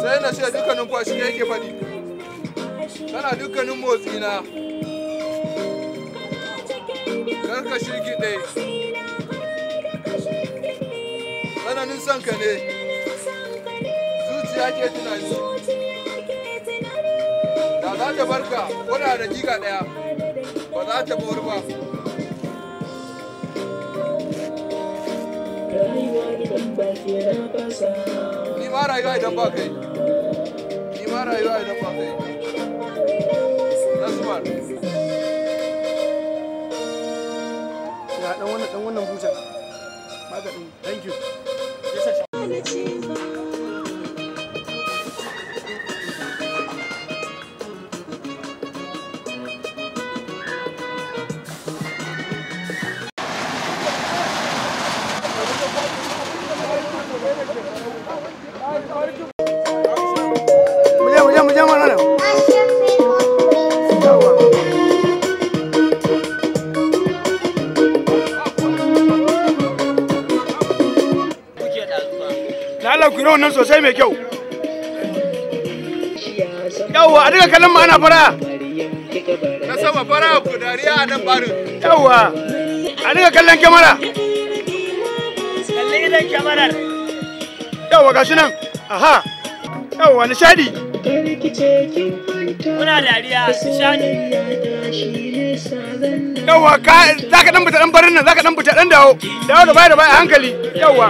Sai na ce dukkanin kwashi ne yake faɗi. Kana dukkanin motsi na. Kar ka shirgiɗe. Tsananin son ka ne. Zuciya ke tunani. Da za ta barka ko da dakika ɗaya ba za ta bori ba. Ni ma rayuwa idan ba kai. Ni ma rayuwa idan ba kai. Nasmar. Ya dan wannan buta. Baka din. Thank you. Muje mana nan. Yawwa. Da Allah ku yi rawan nan sosai mai kyau. Yawwa, a dinga kallon mu ana fara. Na sama fara ku dariya a nan barin. Yawwa, a dinga kallon kyamara. Kalli idan kyamarar. Yawwa, gashi nan. Aha. Yawwa, nishadi. Muna dariya, nishadi. Yawwa, ka za ka dan fita dan barin nan, za ka dan fita dan dawo. Dawo da baya a hankali. Yawwa.